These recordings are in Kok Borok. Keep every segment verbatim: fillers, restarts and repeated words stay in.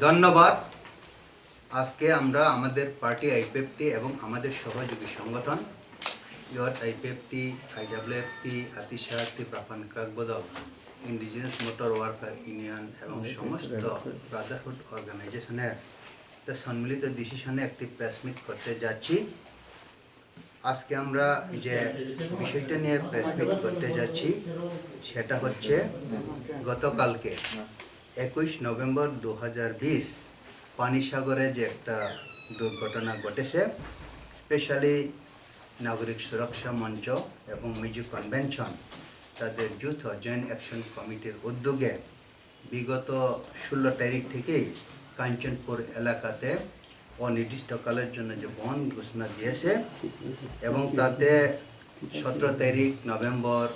ধন্যবাদ। আজকে আমরা আমাদের পার্টি আইপিএফটি এবং আমাদের সহযোগী সংগঠন ইয়র আইপিএফটি, আইডাব্লিউএফটি, আতিশা, ত্রিপ্রাফান ক্রাক বদল, ইন্ডিজিনাস মোটর ওয়ার্কার ইউনিয়ন এবং সমস্ত ব্রাদারহুড অর্গানাইজেশনের একটা সম্মিলিত ডিসিশনে একটি প্রেস মিট করতে যাচ্ছি। আজকে আমরা যে বিষয়টা নিয়ে প্রেস মিট করতে যাচ্ছি, সেটা হচ্ছে গতকালকে একুশ নভেম্বর দু হাজার বিশ পানিসাগরে যে একটা দুর্ঘটনা ঘটেছে, স্পেশালি নাগরিক সুরক্ষা মঞ্চ এবং মিজো কনভেনশন তাদের যৌথ জয়েন্ট অ্যাকশন কমিটির উদ্যোগে বিগত ষোলো তারিখ থেকেই কাঞ্চনপুর এলাকাতে অনির্দিষ্টকালের জন্য যে বন্ধ ঘোষণা দিয়েছে এবং তাতে সতেরো তারিখ নভেম্বর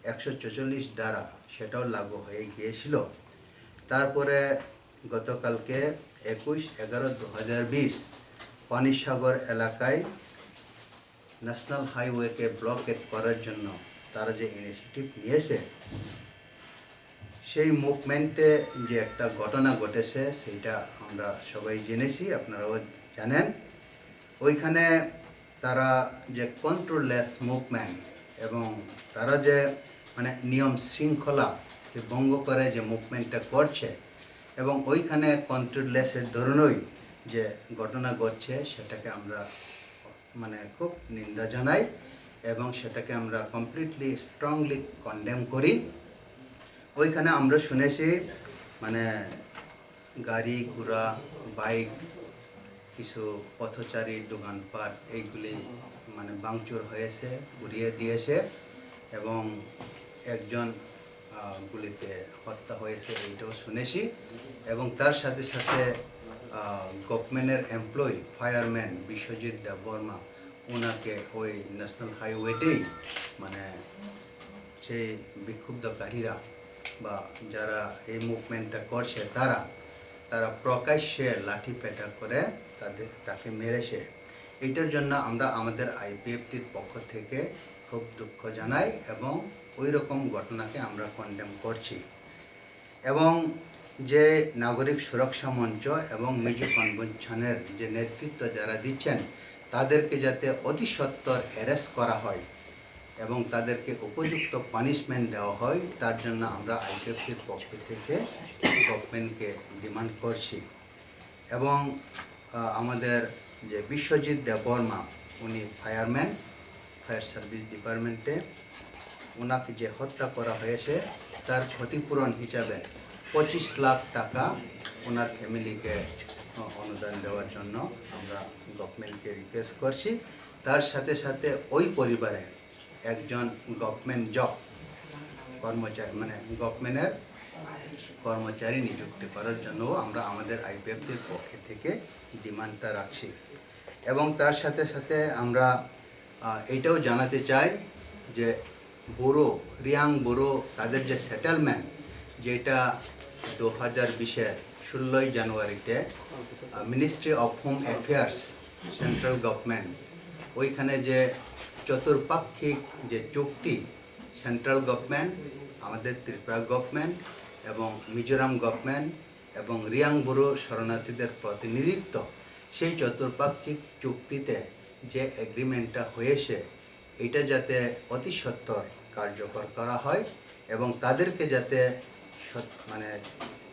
একশো ছেচল্লিশ ধারা সেটাও লাগু হয়ে গিয়েছিল। তারপরে গতকালকে একুশ এগারো দু হাজার বিশ পানিসাগর এলাকায় ন্যাশনাল হাইওয়েকে ব্লকেড করার জন্য তারা যে ইনিশিয়েটিভ নিয়েছে, সেই মুভমেন্টে যে একটা ঘটনা ঘটেছে, সেটা আমরা সবাই জেনেছি, আপনারাও জানেন। ওইখানে তারা যে কন্ট্রোললেস মুভমেন্ট এবং তারা যে, মানে, নিয়ম শৃঙ্খলাকে ভঙ্গ করে যে মুভমেন্টটা করছে এবং ওইখানে কন্ট্রোললেসের ধরনই যে ঘটনা ঘটছে, সেটাকে আমরা, মানে, খুব নিন্দা জানাই এবং সেটাকে আমরা কমপ্লিটলি স্ট্রংলি কন্ডেম করি। ওইখানে আমরা শুনেছি, মানে, গাড়ি ঘোড়া, বাইক, কিছু পথচারী, দোকানপাট এইগুলি, মানে, ভাঙচুর হয়েছে, উড়িয়ে দিয়েছে এবং একজন, আহ, গুলিতে হত্যা হয়েছে, এইটাও শুনেছি। এবং তার সাথে সাথে, আহ, গভর্নমেন্টের এমপ্লয়ি ফায়ারম্যান বিশ্বজিৎ দেববর্মা, ওনাকে ওই ন্যাশনাল হাইওয়েতেই, মানে, সেই বিক্ষুব্ধকারীরা বা যারা এই মুভমেন্টটা করছে, তারা, তারা প্রকাশ্যে লাঠি পেটা করে তাদের, তাকে মেরেছে। এইটার জন্য আমরা আমাদের আইপিএফটির পক্ষ থেকে খুব দুঃখ জানাই এবং ওই রকম ঘটনাকে আমরা কন্ডেম করছি। এবং যে নাগরিক সুরক্ষা মঞ্চ এবং মিজো কনভেনশনের যে নেতৃত্ব যারা দিচ্ছেন, তাদেরকে যাতে অতি সত্বর অ্যারেস্ট করা হয় এবং তাদেরকে উপযুক্ত পানিশমেন্ট দেওয়া হয়, তার জন্য আমরা আইপিএফটির পক্ষ থেকে গভর্নমেন্টকে ডিমান্ড করছি। এবং, আহ, আমাদের যে বিশ্বজিৎ দেববর্মা, উনি ফায়ারম্যান, ফায়ার সার্ভিস ডিপার্টমেন্টে, ওনাকে যে হত্যা করা হয়েছে, তার ক্ষতিপূরণ হিসাবে পঁচিশ লাখ টাকা ওনার ফ্যামিলিকে, আহ, অনুদান দেওয়ার জন্য আমরা গভর্নমেন্টকে রিকোয়েস্ট করছি। তার সাথে সাথে ওই পরিবারে একজন গভর্নমেন্ট জব কর্মচারী, মানে, গভর্নমেন্টের কর্মচারী নিযুক্তি করার জন্য আমরা আমাদের আইপিএফটির পক্ষ থেকে ডিমান্ডটা রাখছি। এবং তার সাথে সাথে আমরা, আহ, এটাও জানাতে চাই যে বড়ো, রিয়াং বড়ো তাদের যে সেটেলমেন্ট, যেটা দু হাজার বিশের ষোলোই জানুয়ারিতে, ah, ministry of home affairs, central government, ওইখানে যে চতুর্পাক্ষিক যে চুক্তি, সেন্ট্রাল গভর্নমেন্ট, আমাদের ত্রিপুরা গভর্নমেন্ট এবং মিজোরাম গভর্নমেন্ট এবং রিয়াং বড়ো শরণার্থীদের প্রতিনিধিত্ব, সেই চতুর্পাক্ষিক চুক্তিতে যে এগ্রিমেন্টটা হয়েছে, এটা যাতে অতি সত্বর কার্যকর করা হয় এবং তাদেরকে যাতে সত-, মানে,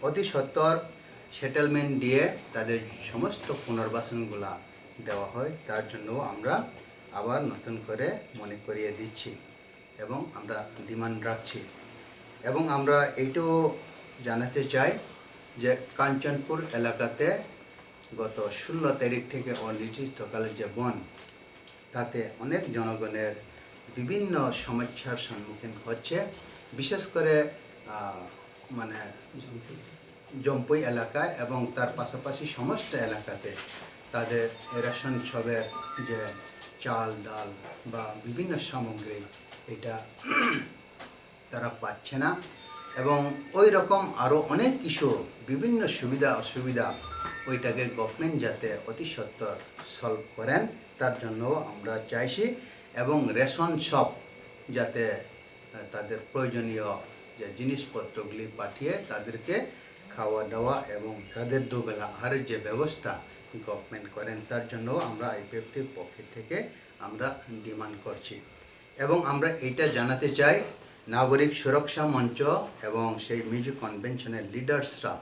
অতি সত্বর সেটেলমেন্ট দিয়ে তাদের সমস্ত পুনর্বাসনগুলা দেওয়া হয়, তার জন্য আমরা আবার নতুন করে মনে করিয়ে দিচ্ছি এবং আমরা ডিমান্ড রাখছি। এবং আমরা এইটাও জানাতে চাই যে কাঞ্চনপুর এলাকাতে গত ষোলো তারিখ থেকে অনির্দিষ্টকালের যে বন্ধ, তাতে অনেক জনগণের বিভিন্ন সমস্যার সম্মুখীন হচ্ছে। বিশেষ করে, আহ, মানে, জম্পুই এলাকা এবং তার পাশাপাশি সমস্ত এলাকাতে তাদের রেশন শপের যে চাল, ডাল বা বিভিন্ন সামগ্রী, এটা তারা পাচ্ছে না। এবং ওই রকম আরও অনেক কিছু বিভিন্ন সুবিধা অসুবিধা, ওইটাকে গভর্নমেন্ট যাতে অতি সত্বর সলভ করেন, তার জন্য আমরা চাইছি। এবং রেশন শপ যাতে, আহ, তাদের প্রয়োজনীয় যে জিনিসপত্রগুলি পাঠিয়ে তাদেরকে খাওয়া দাওয়া এবং তাদের দুবেলা আহারের যে ব্যবস্থা গভর্নমেন্ট করেন, তার জন্য আমরা আইপিএফটির পক্ষ থেকে আমরা ডিমান্ড করছি। এবং আমরা এটা জানাতে চাই, নাগরিক সুরক্ষা মঞ্চ এবং সেই মিজো কনভেনশনের লিডার্সরা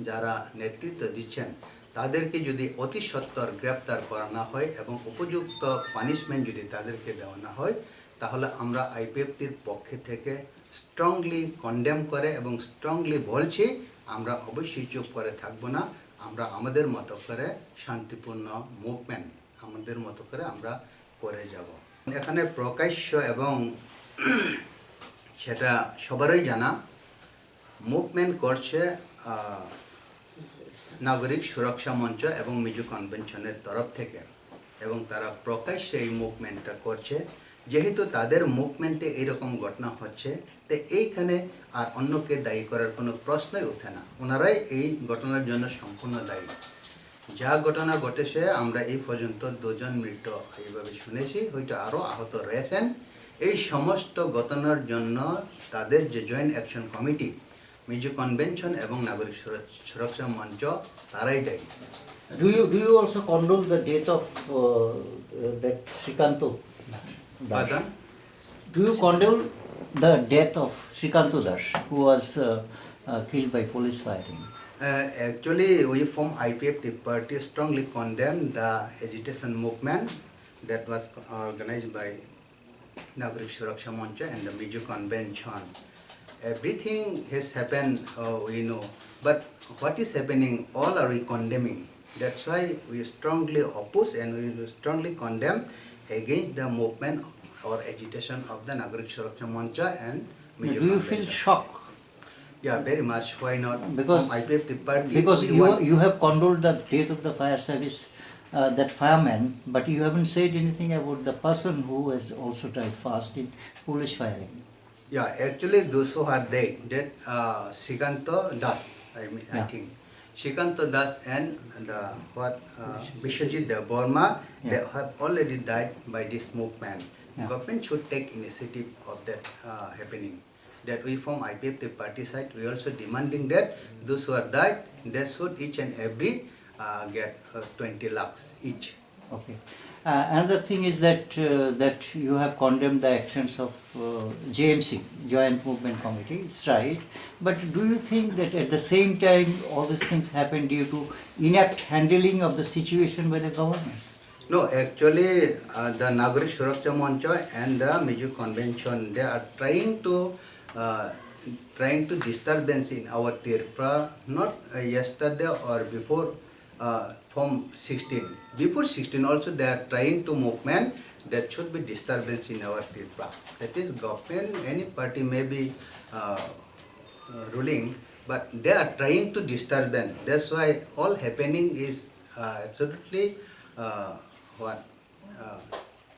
যারা নেতৃত্ব দিচ্ছেন, তাদেরকে যদি অতি সত্বর গ্রেপ্তার করা না হয় এবং উপযুক্ত পানিশমেন্ট যদি তাদেরকে দেওয়া না হয়, তাহলে আমরা আইপিএফটির পক্ষে থেকে স্ট্রংলি কন্ডেম করে এবং স্ট্রংলি বলছি, আমরা অবশ্যই চুপ করে থাকবো না। আমরা আমাদের মতো করে শান্তিপূর্ণ মুভমেন্ট আমাদের মতো করে আমরা করে যাব। এখানে প্রকাশ্য এবং সেটা সবারই জানা, মুভমেন্ট করছে আহ, নাগরিক সুরক্ষা মঞ্চ এবং মিজো কনভেনশনের তরফ থেকে, এবং তারা প্রকাশ্যে এই মুভমেন্টটা করছে। যেহেতু তাদের মুভমেন্টে এইরকম ঘটনা হচ্ছে, তো এইখানে আর অন্যকে দায়ী করার কোনো প্রশ্নই ওঠে না। ওনারাই এই ঘটনার জন্য সম্পূর্ণ দায়ী। যা ঘটনা ঘটেছে, আমরা এই পর্যন্ত দুজন মৃত এইভাবে শুনেছি, হয়তো আরও আহত রয়েছেন। এই সমস্ত ঘটনার জন্য তাদের যে জয়েন্ট অ্যাকশন কমিটি, মিজো কনভেনশন এবং নাগরিক সুরক্ষা সুরক্ষা মঞ্চ, তারাই দায়ী। Do you do you also condole the death of uh, uh, that Srikanto? Dash? Pardon? Do you condole the death of Srikanto Dash, who was uh, uh, killed by police firing? Uh, actually, we from I P F T party strongly condemn the agitation movement that was organized by Nagarik Suraksha Mancha and the Mizo Convention. Everything has happened, uh, we know. But what is happening, all are we condemning. That's why we strongly oppose and we strongly condemn against the movement or agitation of the Nagarik Suraksha Mancha and Mizo Do you feel Convention. Shock? Yeah, very much. Why not? Because From I P F T party, because we you want you have condoled the death of the fire service, uh, that fireman, but you haven't said anything about the person who has also died fast in police firing. Yeah, actually, those who are dead, that uh, Srikanto Das, I mean, I Yeah. think. Srikanto Das and the what uh, Biswajit Debbarma, they Yeah. have already died by this movement. Yeah. Government should take initiative of that uh, happening. That we from I P F T party side, we also demanding that those who are died, they should each and every uh, get uh, twenty lakhs each. Okay. Uh, another thing is that uh, that you have condemned the actions of uh, J M C, Joint Movement Committee. It's right. But do you think that at the same time all these things happen due to inept handling of the situation by the government? No, actually, uh, the Nagarik Suraksha Mancha and the Mizo Convention, they are trying to uh, trying to disturbance in our Tripura, not uh, yesterday or before uh, from sixteen. Before sixteen also they are trying to movement that should be disturbance in our Tripura. That is government, any party may be uh, uh, ruling, but they are trying to disturbance. That's why all happening is uh, absolutely uh, what uh,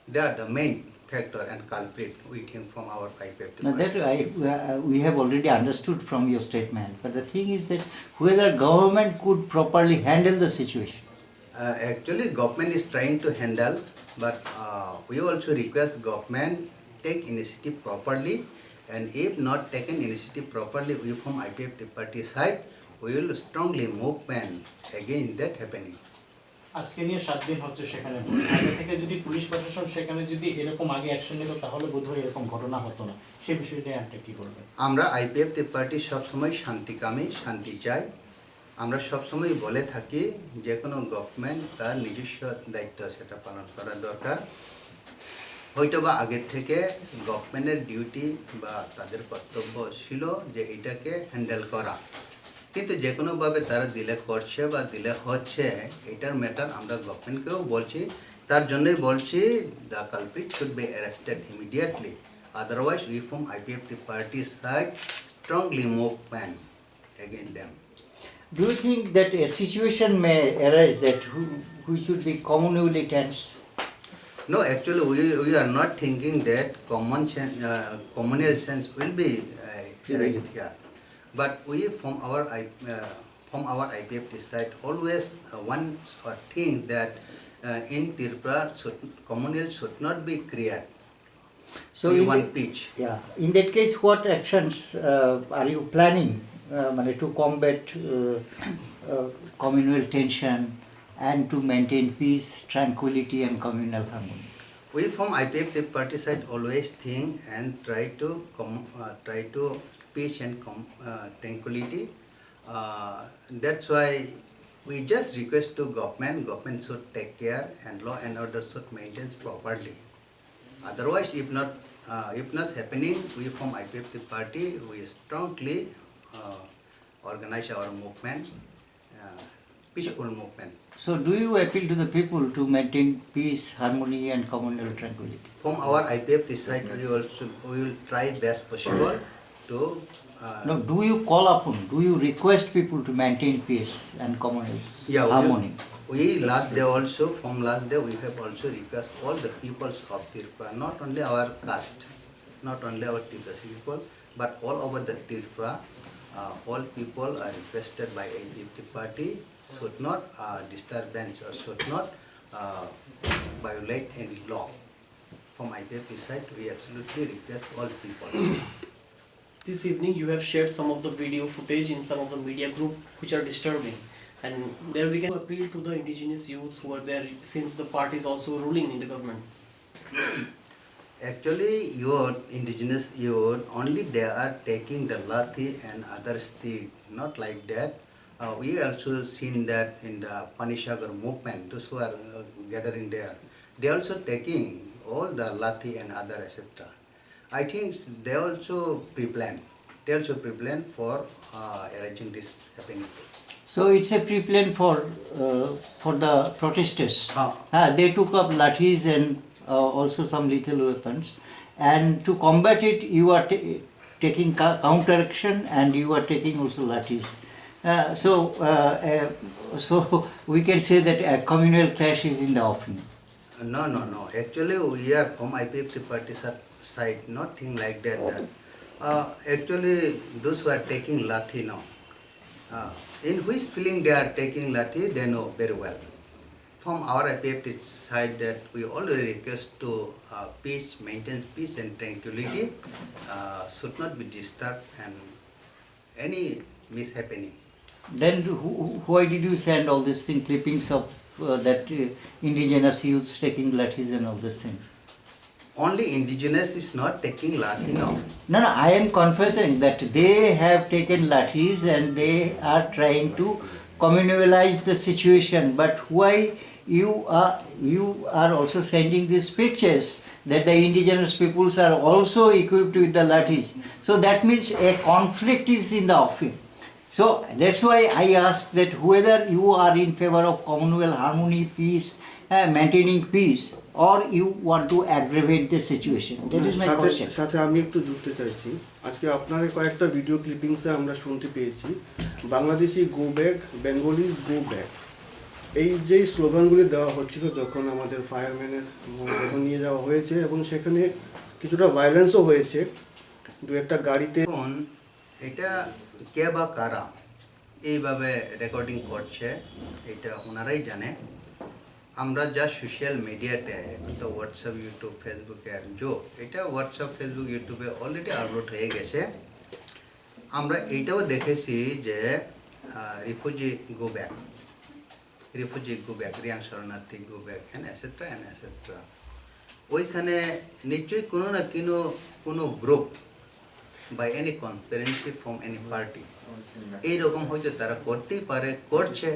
they are the main factor and culprit, we think, from our I P F T Now party. that I, uh, we have already understood from your statement, but the thing is that whether government could properly handle the situation. Uh, actually, government is trying to handle, but uh, we also request government take initiative properly, and if not taken initiative properly, we from I P F T party side, we will strongly movement against that happening. আজকে নিয়ে সাত দিন হচ্ছে সেখানে বন্ধ। আগে থেকে যদি পুলিশ প্রশাসন সেখানে যদি এরকম আগে অ্যাকশন নিত, তাহলে বোধহয় এরকম ঘটনা হতো না। সেই বিষয়টা নিয়ে আপনি কি বলবেন? আমরা আইপিএফটি পার্টি সবসময় শান্তিকামী, শান্তি চাই। আমরা সবসময় বলে থাকি, যে কোনো গভর্নমেন্ট তার নিজস্ব দায়িত্ব সেটা পালন করা দরকার। হয়তো বা আগের থেকে গভর্নমেন্টের ডিউটি বা তাদের কর্তব্য ছিল যে এটাকে হ্যান্ডেল করা, কিন্তু যে কোনোভাবে তারা ডিলে করছে বা ডিলে হচ্ছে, এটার ম্যাটার আমরা গভর্নমেন্টকেও বলছি। তার জন্যই বলছি, the culprit should be arrested immediately, otherwise we from I P F T party side strongly movement against them. Do you think that a situation may arise that who, which would be communally tense? No, actually, we, we are not thinking that common sense, uh, communal sense will be uh, Prevail. Right here. But we from our I, uh, from our I P F T side always uh, one or think that uh, in Tripura should, communal should not be created. So we in want the, peace. Yeah, in that case, what actions uh, are you planning, uh, মানে, to combat uh, uh, communal tension and to maintain peace, tranquility, and communal harmony? We from I P F T party side always think and try to com- uh, try to peace and com- uh, tranquility. Uh, that's why we just request to government, government should take care and law and order should maintain properly. Otherwise, if not, uh, if not happening, we from I P F T party, we strongly uh, organize our movement, uh, peaceful movement. So, do you appeal to the people to maintain peace, harmony, and communal tranquility? From our I P F T side, we also we will try best possible to. Uh, No, do you call upon, do you request people to maintain peace and communal Yeah, harmony? We, we last day also, from last day we have also request all the peoples of Tripura, not only our caste, not only our Tripura people, but all over the Tripura, uh, all people are requested by I P F T party should not uh, disturbance or should not uh, violate any law. From I P F T side, we absolutely request all people. This evening, you have shared some of the video footage in some of the media group which are disturbing, and there we can appeal to the indigenous youths who are there since the party is also ruling in the government. Actually, youth, indigenous youth, only they are taking the lathi and other stick, not like that. Uh, we also seen that in the Panisagar movement, those who are uh, gathering there, they also taking all the lathi and other et cetera. I think they also pre-plan. They also pre-plan for uh, arranging this happening. So it's a pre-plan for uh, for the protesters. Ah. Ah, they took up lathis and uh, also some lethal weapons. And to combat it, you are ta- taking ca- counter action and you are taking also lathis. Uh, so, uh, uh, so we can say that a communal clash is in the offing. No, no, no. Actually, we are from I P F T party si- side, nothing like that. That uh, actually, those who are taking lathi now, uh, in which feeling they are taking lathi, they know very well. From our I P F T side, that we always request to uh, peace, maintain peace and tranquility, uh, should not be disturbed and any mishappening. Then who, why did you send all these thing, clippings of uh, that uh, indigenous youths taking lathis and all these things? Only indigenous is not taking lathi, no. No, no, I am confessing that they have taken lathis and they are trying to communalize the situation. But why you are you are also sending these pictures that the indigenous peoples are also equipped with the lathis? So that means a conflict is in the offing. So that's why I ask that whether you are in favor of communal harmony, peace, uh, maintaining peace, or you want to aggravate the situation. That is my সাথে question. সাথে আমি একটু যুক্তি চাইছি। আজকে আপনার কয়েকটা ভিডিও ক্লিপিংসে আমরা শুনতে পেয়েছি, "Bangladeshi go back, Bengalis go back." এই যে স্লোগানগুলি দেওয়া হচ্ছিল যখন আমাদের ফায়ারম্যানের মরদেহ নিয়ে যাওয়া হয়েছে এবং সেখানে কিছুটা ভায়োলেন্সও হয়েছে, দু একটা গাড়িতে। এখন এটা কে বা কারা এইভাবে রেকর্ডিং করছে, এটা ওনারাই জানে। আমরা যা সোশ্যাল মিডিয়াতে, এখন তো হোয়াটসঅ্যাপ, ইউটিউব, ফেসবুকের যুগ, এটা হোয়াটসঅ্যাপ, ফেসবুক, ইউটিউবে অলরেডি আপলোড হয়ে গেছে। আমরা এইটাও দেখেছি যে refugee go back, refugee go back, Reang শরণার্থী go back, and et cetera and et cetera। ওইখানে নিশ্চয়ই কোনো না কোনো কোনো গ্রুপ বা any conspiracy from any party এইরকম হয়তো তারা করতেই পারে, করছে।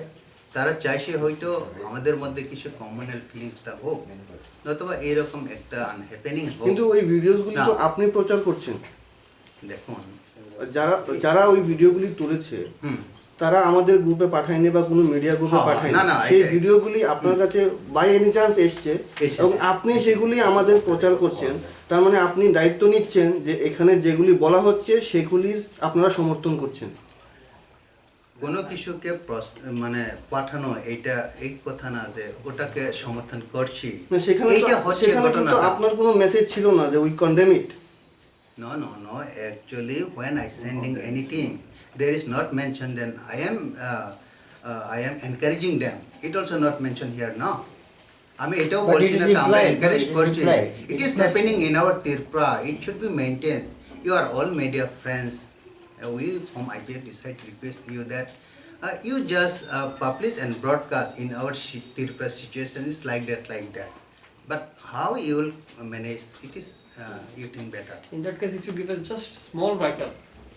তারা চাইছে হয়তো আমাদের মধ্যে কিছু কমিউনাল ফিলিংসটা হোক, নতুবা এইরকম একটা আনহ্যাপেনিং হোক। কিন্তু ওই ভিডিওসগুলি তো না। আপনি প্রচার করছেন। দেখুন, যারা, যারা ওই ভিডিওগুলি তুলেছে, হুম। তারা আমাদের গ্রুপে পাঠায়নি বা কোনো মিডিয়া গ্রুপে হ্যাঁ, হ্যাঁ, পাঠায়নি। না, না, সেই এটা ভিডিওগুলি আপনার হুম। কাছে বাই এনি চান্স এসছে এসেছে। এবং আপনি সেগুলি আমাদের প্রচার করছেন। তার মানে আপনি দায়িত্ব নিচ্ছেন যে এখানে যেগুলি বলা হচ্ছে সেগুলির আপনারা সমর্থন করছেন। কোনো কিছুকে প্রস- মানে পাঠানো, এইটা এই কথা না যে ওটাকে সমর্থন করছি, না, সেখানে তো, এইটা হচ্ছে সেখানে ঘটনা কিন্তু না। আপনার কোনো মেসেজ ছিল না যে we condemn it। No, no, no. Actually, when I sending anything, there is not mentioned then I am, uh, uh, I am encouraging them. It also not mentioned here, no? আমি এটাও But বলছি it is না তো আমরা implied, no, encourage it is করছি। Implied. It It is is not happening in our Tripura. It should be maintained. You are all media friends. Uh, we from I P F T side request you that uh, you just uh, publish and broadcast in our shi- Tripura situation is like that, like that. But how you will manage? It is uh, you think better. In that case, if you give us just small write-up,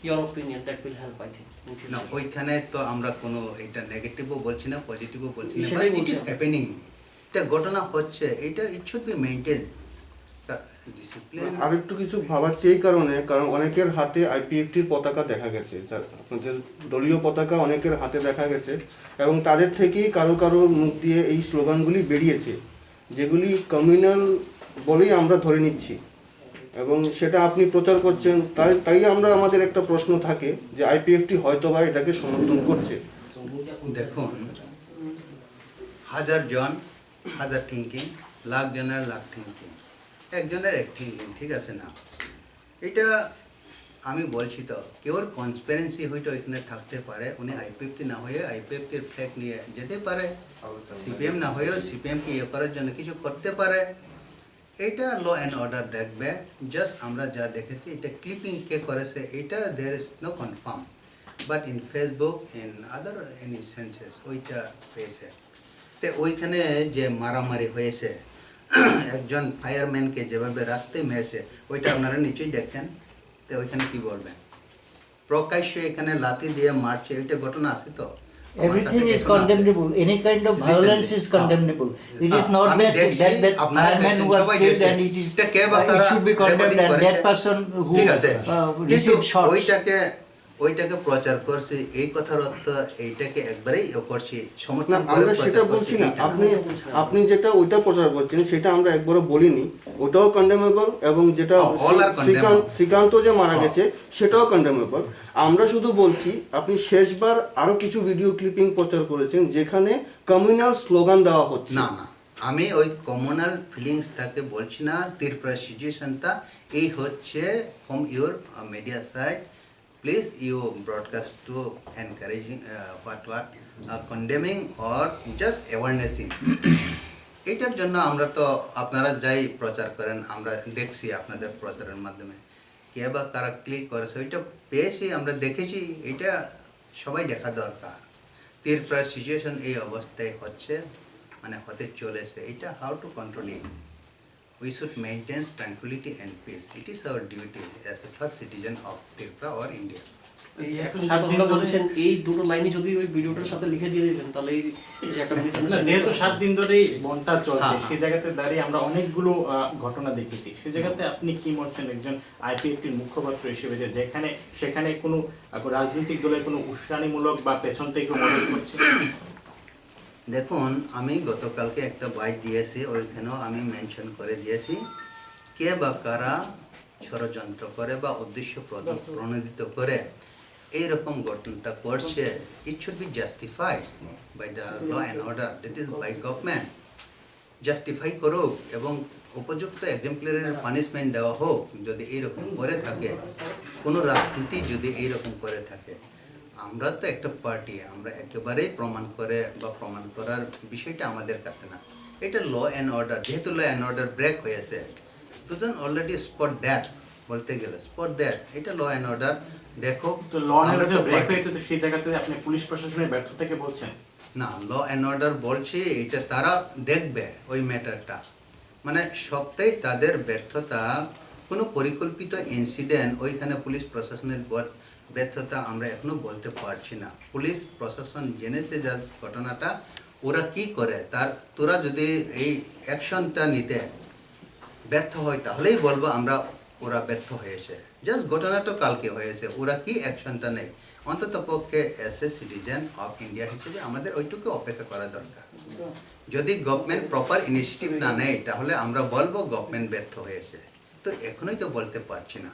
your opinion, that will help, I think, in না future. ওইখানে তো আমরা কোনো এটা নেগেটিভও বলছি না, পজিটিভও বলছি না, সেটাই বাস ইট ইজ বলছি। হ্যাপেনিং। এটা ঘটনা হচ্ছে, এটা it should be maintain. Discipline. আর একটু কিছু ভাবাচ্ছে এই কারণে, কারণ অনেকের হাতে আইপিএফটির পতাকা দেখা গেছে, যা- আপনাদের দলীয় পতাকা অনেকের হাতে দেখা গেছে এবং তাদের থেকেই কারো কারোর মুখ দিয়ে এই স্লোগানগুলি বেরিয়েছে, যেগুলি কমিউনাল বলেই আমরা ধরে নিচ্ছি এবং সেটা আপনি প্রচার করছেন। তাই তাই আমরা, আমাদের একটা প্রশ্ন থাকে যে আইপিএফটি হয়তো বা এটাকে সমর্থন করছে। দেখুন, হাজার জন হাজার থিঙ্কিং, লাখ জনের লাখ থিঙ্কিং, একজনের এক থিঙ্কিং, ঠিক আছে না? এটা আমি বলছি তো, কেউর কনস্পিরেন্সি হয়তো এখানে থাকতে পারে, উনি আইপিএফটি না হয়ে আইপিএফটির ফ্ল্যাগ নিয়ে যেতে পারে, সিপিএম না হয়েও সিপিএমকে ইয়ে করার জন্য কিছু করতে পারে। এটা ল অ্যান্ড অর্ডার দেখবে। জাস্ট আমরা যা দেখেছি, এটা ক্লিপিং কে করেছে, এটা there is no confirm, but in Facebook, in other any senses ওইটা পেয়েছে। তে ওইখানে যে মারামারি হয়েছে, একজন ফায়ারম্যানকে যেভাবে রাস্তায় মেরেছে, ওইটা আপনারা নিশ্চয়ই দেখছেন। তে ওইখানে কি বলবেন? প্রকাশ্যে এখানে লাথি দিয়ে মারছে, ওইটা ঘটনা আছে তো? আমার কাছে Everything is এখনো আছে। Condemnable. Any kind of Listen, violence is হ্যাঁ। Condemnable. It is হ্যাঁ, not আমি that, দেখছি, that, that আপনারা fireman দেখছেন, was সবাই killed দেখছেন। And it is, এটা কে বা uh, it কারা should be recording condemned and করেছে? That person who, ঠিক আছে, uh, কিন্তু received shots. ওইটাকে ওইটাকে প্রচার করছি, এই কথার অর্থ এইটাকে একবারেই ইয়ে করছি, না, সমর্থন করে আমরা প্রচার সেটা করছি, বলছি না। এইটা না। আপনি, আপনি যেটা ওইটা প্রচার করছেন, সেটা আমরা একবারও বলিনি, ওটাও কন্ডেমেবল। এবং যেটা ও, all are শ্রী-, শ্রীকান্ত, condemnable। শ্রীকান্ত যে মারা ও। গেছে, সেটাও কন্ডেমেবল। আমরা শুধু বলছি, আপনি শেষবার আরো কিছু ভিডিও ক্লিপিং প্রচার করেছেন, যেখানে কমিউনাল স্লোগান দেওয়া হচ্ছে। না, না, আমি ওই কমিউনাল ফিলিংসটাকে বলছি না। ত্রিপুরা সিচুয়েশনটা এই হচ্ছে, from your media side, please you broadcast to encouraging, uh, what, what, uh, condemning or just awarenessing. এটার জন্য আমরা তো, আপনারা যাই প্রচার করেন, আমরা দেখছি আপনাদের প্রচারের মাধ্যমে কে বা কারা ক্লিক করেছে, ওইটা পেয়েছি, আমরা দেখেছি। এটা সবাই দেখা দরকার। ত্রিপুরার সিচুয়েশন এই অবস্থায় হচ্ছে, মানে হতে চলেছে, এটা how to control it? We should maintain tranquility and peace. It is our duty as a first citizen of Tripura or India. এই যেহেতু এখন সাত যখন দিন ধরে বলছেন, এই দুটো লাইনই যদি ওই ভিডিওটার সাথে লিখে দিয়ে দিতেন, তাহলে এই যে একটা না, মিসআন্ডারস্ট্যান্ডিং যেহেতু সাত দিন ধরেই বনটা চলছে, হ্যাঁ, হ্যাঁ। সেই জায়গাতে দাঁড়িয়ে আমরা অনেকগুলো, আহ, ঘটনা দেখেছি। সেই জায়গাতে আপনি কি মনে হচ্ছেন, একজন আইপিএফটির মুখপাত্র হিসেবে, যে যেখানে সেখানে কোনো, আহ, রাজনৈতিক দলের কোনো উস্কানিমূলক বা পেছন থেকে মদত করছে? দেখুন, আমি গতকালকে একটা বাইট দিয়েছি, ওইখানেও আমি মেনশন করে দিয়েছি, কে বা কারা ষড়যন্ত্র করে বা উদ্দেশ্য প্রণ-, প্রণোদিত করে এইরকম ঘটনাটা করছে, it should be justified by the law and order, that is by government. Justify করুক এবং উপযুক্ত এক্সাম্পলারি পানিশমেন্ট দেওয়া হোক। যদি এইরকম করে থাকে, কোনো রাজনীতি যদি এইরকম করে থাকে, আমরা তো একটা পার্টি, আমরা একেবারেই প্রমাণ করে বা প্রমাণ করার বিষয়টা আমাদের কাছে না। এটা ল অ্যান্ড অর্ডার, যেহেতু ল অ্যান্ড অর্ডার ব্রেক হয়েছে, দুজন অলরেডি স্পট ডেড বলতে গেলে, স্পট ডেড। এটা ল অ্যান্ড অর্ডার দেখো, তো ল অ্যান্ড আমরা অর্ডার তো ব্রেক পার্টি। হয়েছে, তো সেই জায়গাতে আপনি পুলিশ প্রশাসনের ব্যর্থতাকে বলছেন? না, ল অ্যান্ড অর্ডার বলছি, এটা তারা দেখবে ওই ম্যাটারটা। মানে সবটাই তাদের ব্যর্থতা। কোনো পরিকল্পিত ইনসিডেন্ট, ওইখানে পুলিশ প্রশাসনের বর-, ব্যর্থতা আমরা এখনো বলতে পারছি না। পুলিশ প্রশাসন জেনেছে যা ঘটনাটা, ওরা কি করে, তার, তোরা যদি এই অ্যাকশনটা নিতে ব্যর্থ হয়, তাহলেই বলবো আমরা ওরা ব্যর্থ হয়েছে। জাস্ট ঘটনাটা কালকে হয়েছে, ওরা কি অ্যাকশনটা নেয়? অন্তত পক্ষে as a citizen of India হিসেবে আমাদের ওইটুকু অপেক্ষা করা দরকার। যদি গভর্নমেন্ট প্রপার ইনিশিয়েটিভ না নেয়, তাহলে আমরা বলবো গভর্নমেন্ট ব্যর্থ হয়েছে। তো এখনোই তো বলতে পারছি না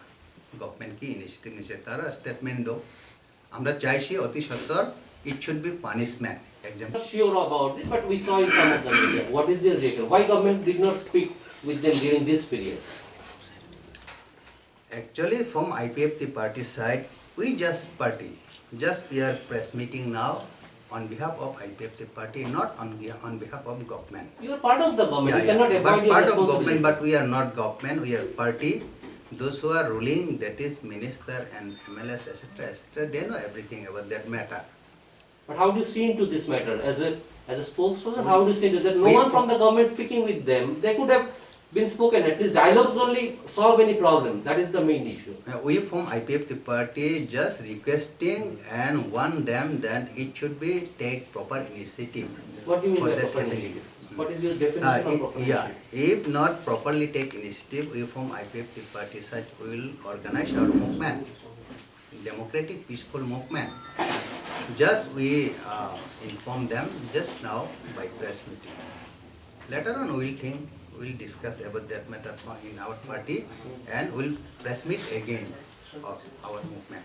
গভর্নমেন্ট কি ইনিশিয়েটিভ নিচ্ছে, তারা স্টেটমেন্ট দেও। আমরা চাইছি অতি সত্বর, it should be punishment, example. Not sure about it, but we saw in some of the media. What is your reaction? Why government did not speak with them during this period? Actually, from I P F T party side, we just party, just we are press meeting now. On behalf of I P F T party, not on, on behalf of government. You are part of the government. Yeah, you cannot yeah. Avoid but your part of government, responsibility. But we are not government, we are party. Those who are ruling, that is minister and M L As, et cetera, et cetera, they know everything about that matter. But how do you see into this matter? As a, as a spokesperson, we, how do you see into that? No one from the government speaking with them. They could have been spoken. At least dialogues only solve any problem. That is the main issue. Uh, we from I P F T party just requesting and want them that it should be take proper initiative. What do you mean by proper initiative? What is your definition of proper initiative? Uh, i-, yeah, if not properly take initiative, we from I P F T party such will organize our movement. Democratic peaceful movement. Just we, uh, inform them just now by press meeting. Later on we will think, we will discuss about that matter for, in our party, and we will press meet again of our movement.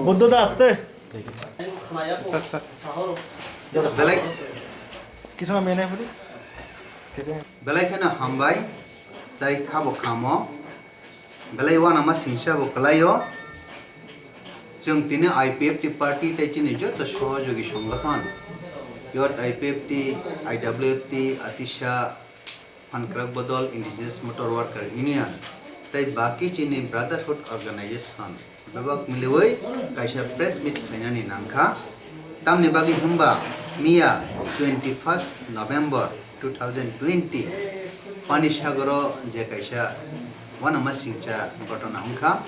Buddha da aste. Belai, belai kheno hambai, tai khabo khamo. Belai uanama singsa bo kwlaio. Chwng tini I P F T party tei chini joto sohojogi songothon, Youth I P F T, I W F T, Atisa, Phankrak Bodol, Indigenous Motor Worker Union, tei baki chini Brotherhood Organization bebak miliwi kaisa press meet khlainani nangkha. Tamni bagwi hwnba miya twenty first November two thousand twenty Panisagoro je kaisa uanama singcha ghotona wngkha,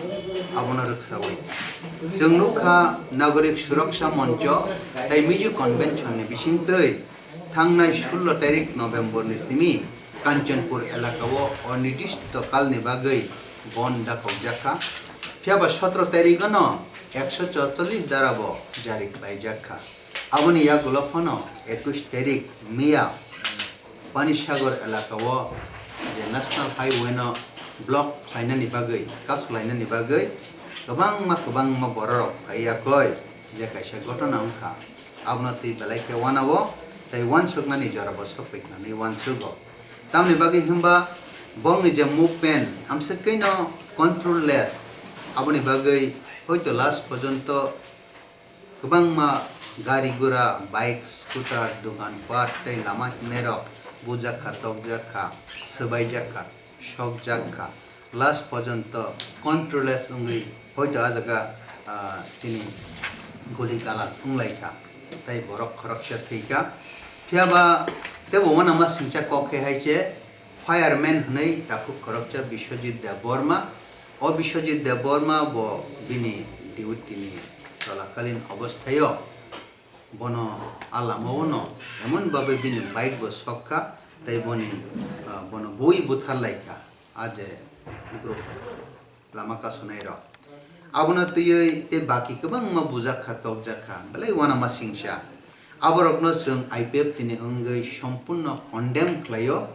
abono rwksawi chwng nukha Nagorik Suraksha Moncho tei Mizo Convention ni bisingtwi thangnai sullo tarik November ni simi Kanchanpur elakao onirdishto kalni bagwi bon dakhaujak kha. Phiya ba sotro tarikgono ekso chorchollis dara bo jari khlaijak kha. Aboni yagulo phano ekush tarik miya Panisagar elakao je National Highway no block khlainani bagwi, kasulainani bagwi kwbangma kwbangma bororok phaiya koi je kaisa ghotona wngkha. Abono twi belai khe uanao tei uansuknani jorabo sokphaikha hinwi uansugo. Tamni bagwi hwnba bongni je movement amswk khe no control less, aboni bagwi hoito last porjonto kwbangma gari gura, bike, scooter, dogan pat tei lama himnairok bujak kha, tokjak kha, swbaijak kha, sokjak kha. Last porjonto control less wngwi hoito ah jaga, ah, chini guli galas wnglaikha, tei borok khoroksa thwikha. Phiya ba teibo uanama singcha kok khe hai se fireman hwnwi takhuk khoroksa Biswajit Debbarma. O Biswajit Debbarma bo bini duty ni cholakalin obosthaio bono ah lamao no emon babe bini bike bo sokha tei boni, ah, bono bui butharlaikha. A je group lama kasunai rok. Abono twiwi tei baki kwbangma bujak kha, tokjak kha, belai uanama singsa. Aborokno chwng I P F T ni wngwi sompurno condemn khlaio,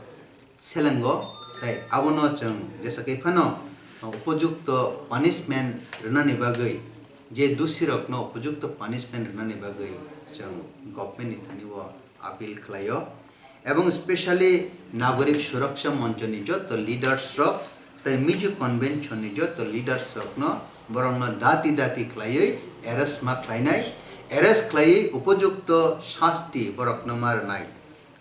selengo, tei abono chwng jesa khe phano upojukto punishment rwnani bagwi, je dusirokno upojukto punishment rwnani bagwi chwng government ni thani o appeal khlaio, ebong specially Nagorik Suraksha Moncho ni joto leaders rok tei Mizo Convention ni joto leaders rokno borokno dati dati khlaiwi arrest ma khlainai, arrest khlaiwi upojukto sasti borokno ma rwnai.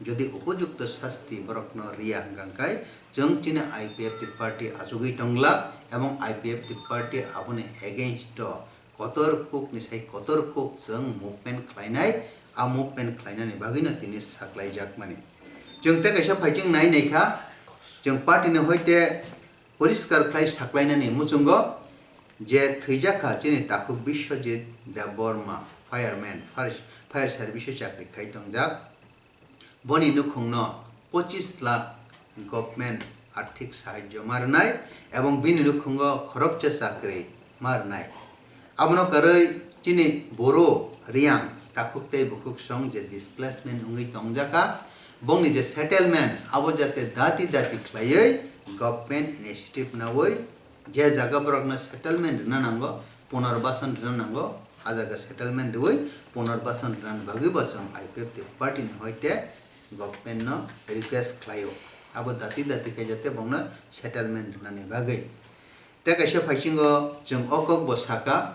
Jodi upojukto sasti borokno riya hwnkha khe chwng chini I P F T party achugwi tongla ebong I P F T party aboni against o kotor kuk ni sai kotor kuk chwng movement khlainai, a movement khlainani bagwino tini saklaijakmani. Chwng tei kaisa phaiching nai naikha, chwng party ni hoite poriskar khlai saklainani muchungo je thwijakha chini takhuk Biswajit Debbarma, fireman, fire, fire service o chakri khai tongjak. Boni nukhungno pochis lakh government arthik sahajyo ma rwnai ebong bini nukhungo khoroksa chakri ma rwnai. Abono karwi chini Boro, Riyang, takhuk tei bukhuk song je displacement wngwi tongjakha, bongni je settlement abo jate dati dati khlaiwi government initiative nawi je jaga borokno settlement rwna nango, punorbasan rwna nango, a jaga settlement rwui punorbasan rwnani bagwi bo chwng I P F T party ni hoite government no request khlaio. Abo dati dati khe jate bongno settlement rwnani bagwi. Tei kaisa phaisingo chwng o kok bo sakha,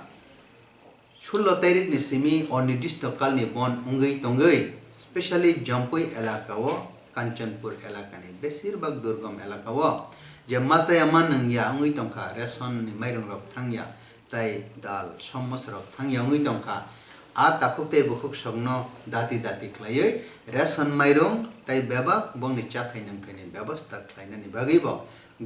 Sullo tairikni simi onirdishto kalni bon wngwi tongwi, specially Jampui elakao, Kanchanpur elakani besirbak durgom elakao je machaya manwngya wngwi tongkha, resonni mairungrok thangya, tai dal, somosarok thangya wngwi tongkha. A takhuk tei bukhuk sokno dati dati khlaiwi ration mairung tai bebak bongni chathai nungthaini bebosta khlainani bagwibo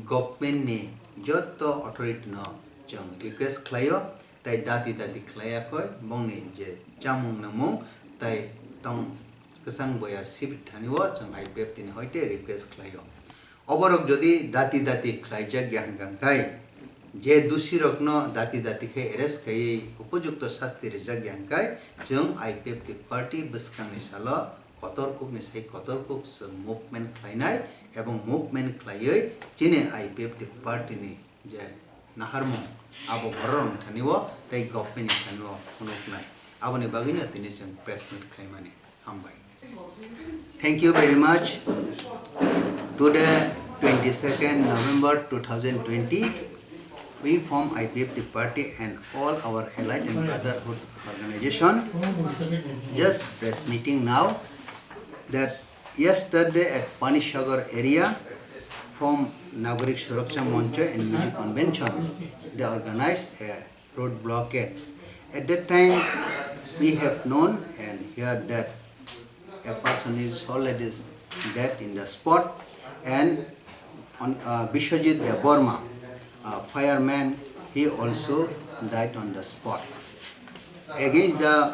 government ni jotto authority no chwng request khlaio, tai dati dati khlaiyakhoi bongni je chamung nungmung tai tong kwchang boya sibit thani o chwng I P F T ni hoite request khlaio. Oborok jodi dati dati khlaijak ya hwnkha khe, je dusirokno dati dati khe arrest khaiwi upojukto sasti rijak ya hwnkhe, chwng I P F T party bwskangni salo kotor kukni sai kotor kuk chwng movement khlainai, ebong movement khlaiwi chini I P F T party ni je naharmung abo bororokni thani o tei government ni thani o phunuknai. Aboni bagwino tini chwng press meet khlaimani. Hambai. Thank you very much. Today, twenty-second November two thousand twenty, we form I P F T party and all our allied and brotherhood organization. Just press meeting now that yesterday at Panisagar area, from Nagarik Suraksha Mancha and Miju Convention, they organized a road blockade. At that time, we have known and heard that a person is already dead in the spot, and on, uh, Biswajit Debbarma, a fireman, he also died on the spot. Against the,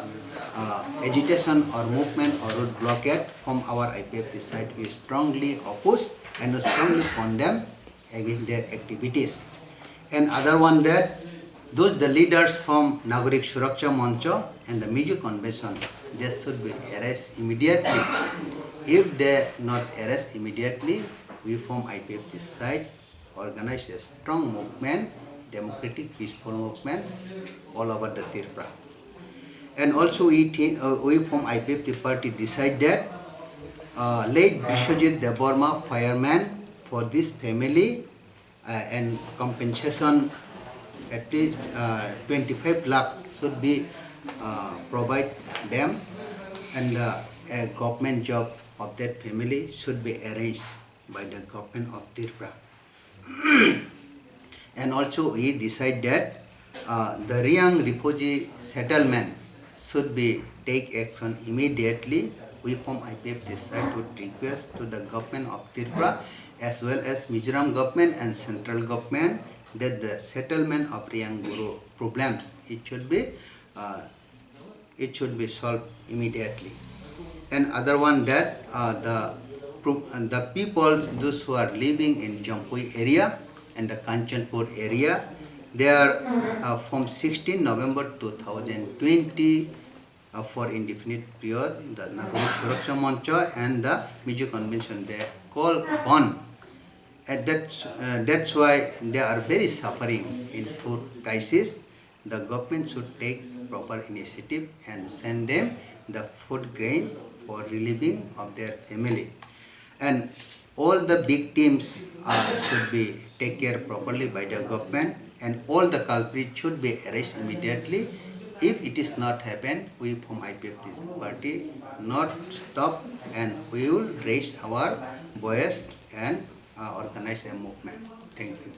uh, agitation or movement or road blockade from our I P F T side, we strongly oppose and strongly condemn against their activities. And other one that those the leaders from Nagarik Suraksha Mancha and the Miju Convention, they should be arrested immediately. If they not arrest immediately, we form I P F T side organize a strong movement, democratic peaceful movement all over the Tripura. And also we think, uh, we form I P F T party decide that, uh, late Biswajit Debbarma fireman for this family, uh, and compensation at least, uh, twenty-five lakh should be, uh, provide them, and, uh, a government job of that family should be arranged by the government of Tripura. And also we decide that, uh, the Reang refugee settlement should be take action immediately. We form I P F T side would request to the government of Tripura as well as Mizoram government and central government that the settlement of Reang Boro problems, it should be, uh, it should be solved immediately. And other one that, uh, the pro-, and the people, those who are living in Jampui area and the Kanchanpur area, they are, uh, from sixteen November two thousand twenty, uh, for indefinite period, the Nagarik Suraksha Mancha and the Miju Convention, they call upon. And that's, uh, that's why they are very suffering in food crisis. The government should take proper initiative and send them the food grain for relieving of their family. And all the victims, uh, should be take care properly by the government, and all the culprits should be arrested immediately. If it is not happen, we from I P F T party not stop, and we will raise our voice and, uh, organize a movement. Thank you.